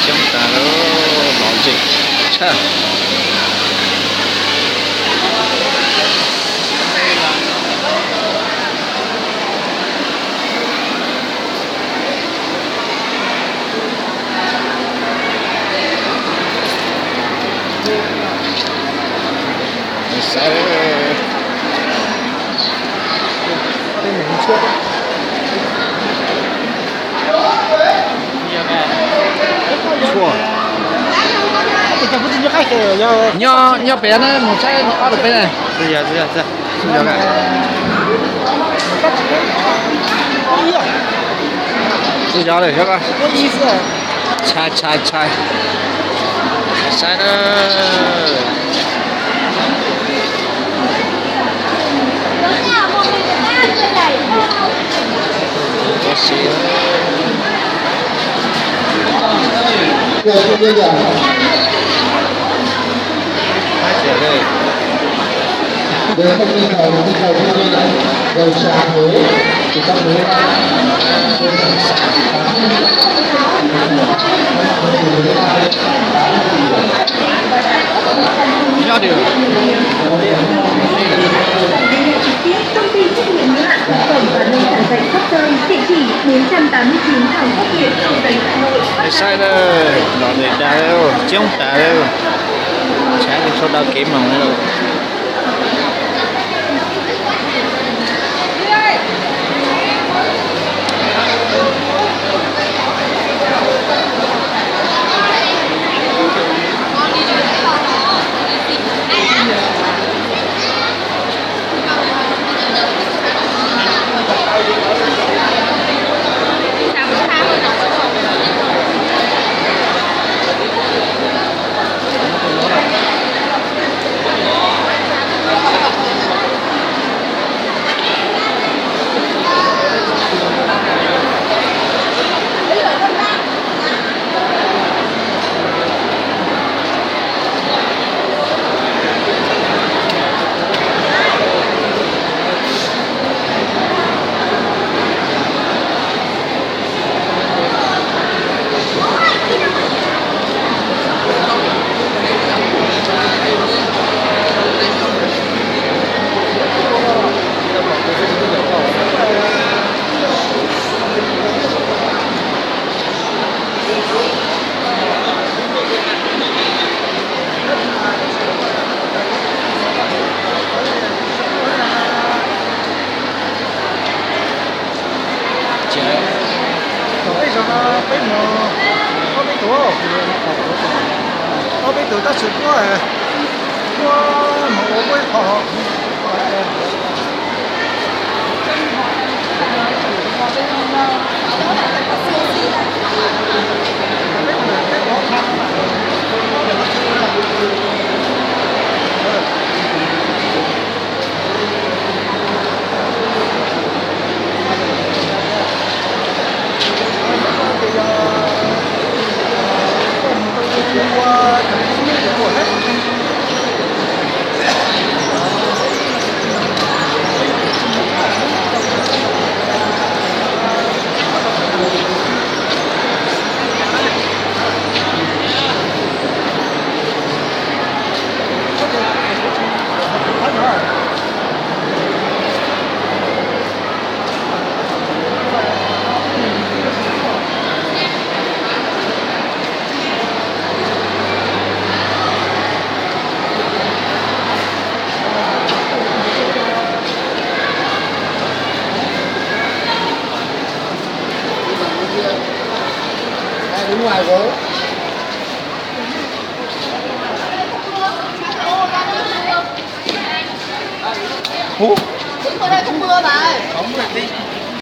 Coob tas lawm, lom zem tshaj. Saib. Nyob, nyob pem na, mus saib ob tug peb na. Tsis zov lawm, tshai tshai tshai. Saib na. Nyob dwb. Saib na, lom zem tas, coob tas, tshav ntuj tshua dau kev moog. Ces peb zaug no peb mus ob peb tug, ob peb tug tab sis puab, puab mus ua puab ib qho.